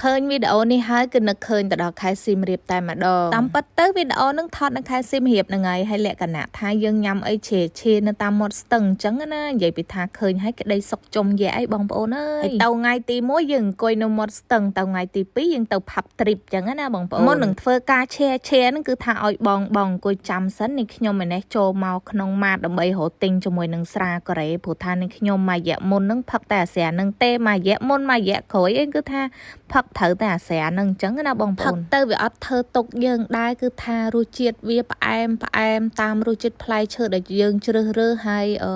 ឃើញវីដេអូនេះហើយគឺនឹកឃើញទៅដល់ខេត្តសៀមរាបតែម្ដងតាមពិតទៅវីដេអូនឹងថតនៅខេត្តសៀមរាបហ្នឹងហើយហើយលក្ខណៈថាយើងញ៉ាំអីឆេឆេនៅតាមមាត់ស្ទឹងអញ្ចឹងណានិយាយពីថាឃើញហើយក្តីសុខជុំយែអីបងប្អូនអើយហើយទៅថ្ងៃទី1យើងអង្គុយនៅមាត់ស្ទឹងទៅថ្ងៃទី2យើងទៅ pub trip អញ្ចឹងណាបងប្អូនមុននឹងធ្វើការឆេឆេហ្នឹងគឺថាឲ្យបងបងអង្គុយចាំសិននេះខ្ញុំឯនេះចូលមកក្នុងម៉ាតដើម្បីរកទិញជាមួយនឹងស្រាកូរ៉េព្រោះថានេះខ្ញុំមួយរយៈមុនហ្នឹងផឹកតែអាស្រាហ្នឹងទេមួយរយៈមុនមួយរយៈក្រោយអីគឺថាផឹកត្រូវតែអាស្រាហ្នឹងអញ្ចឹងណាបងប្អូនផឹកទៅវាអត់ធ្វើទុកយើងដែរគឺថារសជាតិវាផ្អែមផ្អែមតាមរសជាតិផ្លែឈើដែលយើងជ្រើសរើសហើយអឺ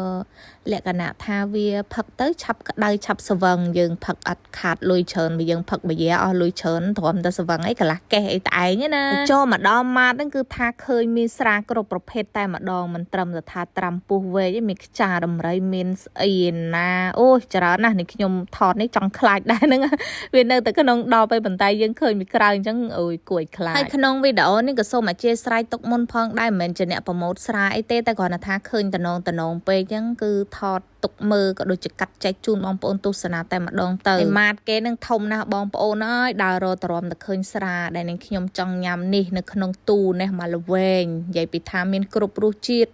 លក្ខណៈថាវាផឹកទៅឆាប់ក្តៅឆាប់ស្វឹងយើងផឹកអត់ខាតលុយច្រើនបើយើងផឹកបយាអស់លុយច្រើនទ្រាំតែស្វឹងអីកន្លះកេះអីតែឯងណាចូលមកដល់ម៉ាតហ្នឹងគឺថាឃើញមានស្រាគ្រប់ប្រភេទតែម្ដងមិនត្រឹមតែថាត្រាំពោះវែកទេមានខ្ចារដំរីមានស្អីណាអូយច្រើនណាស់នេះខ្ញុំថតនេះចង់ខ្លាចដែរហ្នឹងវានៅតែក្នុងដល់ទៅប៉ុន្តែយើងឃើញពីក្រៅអញ្ចឹងអូយគួរឲ្យខ្លាចហើយក្នុងវីដេអូនេះក៏សូមអធិស្ឋានទុកមុនផងដែរមិនមែនជាអ្នក promote ស្រាអីទេតែគ្រាន់តែថាឃើញតំណងតំណងពេកអញ្ចឹងគឺថតទុកមើលក៏ដូចជាកាត់ចែកជូនបងប្អូនទស្សនាតែម្ដងទៅឯម៉ាតគេនឹងធំណាស់បងប្អូនអើយដើររតរំតែឃើញស្រាដែលនឹងខ្ញុំចង់ញ៉ាំនេះនៅក្នុងទូនេះមកល្វែងនិយាយពីថាមានគ្រប់រសជាតិ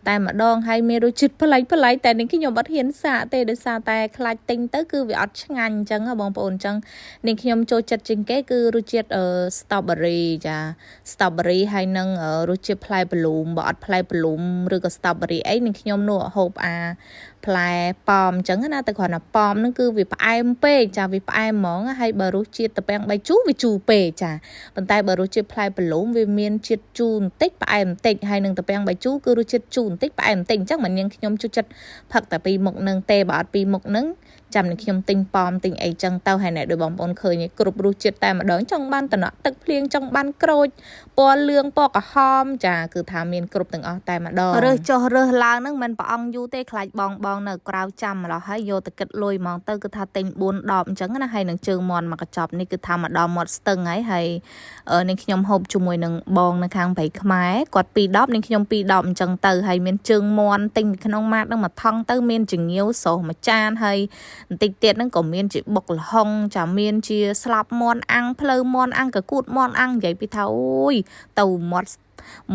តែម្ដងហើយមានរសជាតិប្លែកប្លែកតែនេះខ្ញុំអត់ហ៊ានសាកទេដោយសារតែខ្លាចទិញទៅគឺវាអត់ឆ្ងាញ់អញ្ចឹងបងប្អូនអញ្ចឹងនេះខ្ញុំចូលចិត្តជាងគេគឺរសជាតិ strawberry ចា strawberry ហើយនឹងរសជាតិផ្លែប្លូមបើអត់ផ្លែប្លូមឬក៏ strawberry អីនឹងខ្ញុំនោះហូបអាផ្លែប៉ោមអញ្ចឹងណាតែគ្រាន់តែប៉ោមហ្នឹងគឺវាផ្អែមពេកចាវាផ្អែមហ្មងហើយបើរសជាតិត្រពាំងបាយជូរវាជូរពេកចាប៉ុន្តែបើរសជាតិផ្លែប្លូមវាមានជាតិជូរបន្តិចផ្អែមបន្តិចហើយនឹងត្រពាំងបាយជូរគឺរសជាតិជូរបន្តិចផ្អែមបន្តិចអញ្ចឹងមិននាងខ្ញុំចូលចិត្តផឹកតែពីរមុខនឹងទេបើអត់ពីរមុខនឹងចាំនឹងខ្ញុំទិញប៉ោមទិញអីចឹងទៅហើយអ្នកដូចបងប្អូនឃើញគ្រប់រសជាតិតែម្ដងចង់បានតំណក់ទឹកភ្លៀងចង់បានក្រូចពណ៌លឿងពណ៌ក្រហមចាគឺថាមានគ្រប់ទាំងអស់តែម្ដងរើសចុះរើសឡើងហ្នឹងមិនព្រះអង្គយូរទេខ្លាចបងបងនៅក្រៅចាំម្ល៉េះហើយយកទៅគិតលុយហ្មងទៅគឺថាទិញ4ដបអញ្ចឹងណាហើយនឹងជើងមន់មកកញ្ចប់នេះគឺថាមកដល់មាត់ស្ទឹងហើយហើយនឹងខ្ញុំហូបជាមួយនឹងបងនៅខាងប្រៃខ្មែរគាត់2ដបនឹងខ្ញុំ2ដបអញ្ចឹងទៅហើយមានជើងមន់ទិញក្នុងម៉ាតហ្នឹងមកថង់ទៅមានចងាវស្រស់មួយចានហើយបន្តិចទៀតហ្នឹងក៏មានជាបុកល្ហុងចាមានជាស្លាប់មន់អាំងភ្លៅមន់អាំងកកួតមន់អាំងនិយាយពីថាអូយទៅមាត់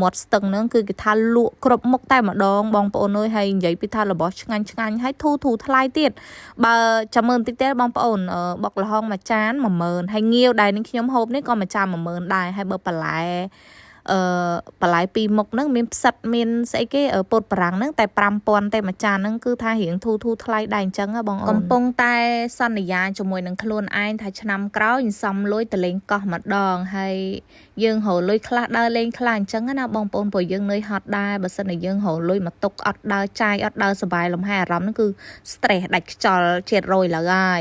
មាត់ស្ទឹងហ្នឹងគឺគេថាលក់គ្រប់មុខតែម្ដងបងប្អូនអើយហើយនិយាយពីថារបស់ឆ្ងាញ់ឆ្ងាញ់ហើយធូរធូរថ្លៃទៀតបើចាំមើលបន្តិចទៀតបងប្អូនបុកល្ហុងមួយចាន10000ហើយងាវដែលនឹងខ្ញុំហូបនេះក៏មួយចាន10000ដែរហើយបើបន្លែអឺបន្លែពីរមុខហ្នឹងមានផ្សិតមានស្អីគេពោតបារាំងហ្នឹងតែ5000តែមួយចានហ្នឹងគឺថារៀងធូរធូរថ្លៃដែរអញ្ចឹងបងអូនកំពុងតែសន្យាជាមួយនឹងខ្លួនឯងថាឆ្នាំក្រោយសំលុយទៅលេងកោះម្ដងហើយយើងរកលុយខ្លះដើរលេងខ្លះអញ្ចឹងណាបងប្អូនព្រោះយើងនឿយហត់ដែរបើសិនជាយើងរកលុយមកទុកអត់ដើរចាយអត់ដើរសบายលំហែអារម្មណ៍ហ្នឹងគឺ stress ដាច់ខ្យល់ជាតិរយឡើយ។